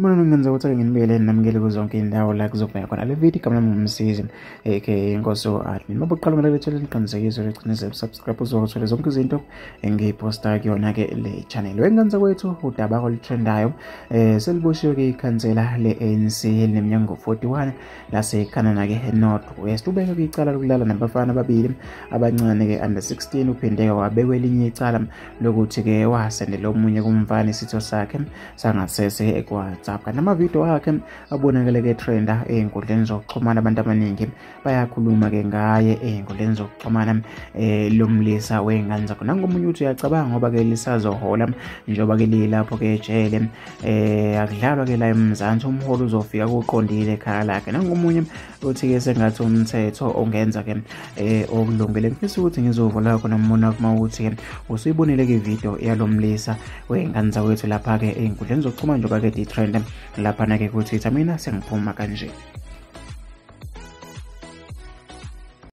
Mina ngenza ukuthi ake nginibele namukele kuzo zonke indawo la kuzobheka khona le video. Igama lami nguMsizi aka Inkosi Admin. Mabuqala ngale bethole liqinisekiso liqinise subscribe uzothola zonke izinto engiyiphosta kuyona ke le channel. Wenganza kwethu udaba olutrendayo, seliboshiwe ke ikhansela le-ANC elineminyango 41 laseKhanana ke North West. Ubeke icala lokulala nabafana ababili abancane ke under 16. Uphinde wabekwa elinye icala lokuthi ke wasendela omunye kumfana isitho sakhe sangasese ku-WhatsApp. Kanti amavidiyo akhe abonakele ke trenda ey'nkundleni zokuxhumana, abantu abaningi bayakhuluma ke ngaye ey'nkundleni zokuxhumana. Lo mlisa wey'ngane zakho nangomunye uthi uyacabanga ngoba ke lisazohola njengoba ke lilapho ke ejele, akudlalwa ke la eMzansi, umholo uzofika kuqondile ekhaya lakhe. Nangomunye uthi ke sengathi umthetho ongenza ke okulungile. Ngifisa ukuthi ngizova khona mbona kuma ukuthi ke usuyibonile ke video yalo mlisa wey'ngane zakwethu lapha ke ey'nkundleni zokuxhumana njengoba ke di-trend laphana ke ku-Twitter. Mina sengiphuma kanje.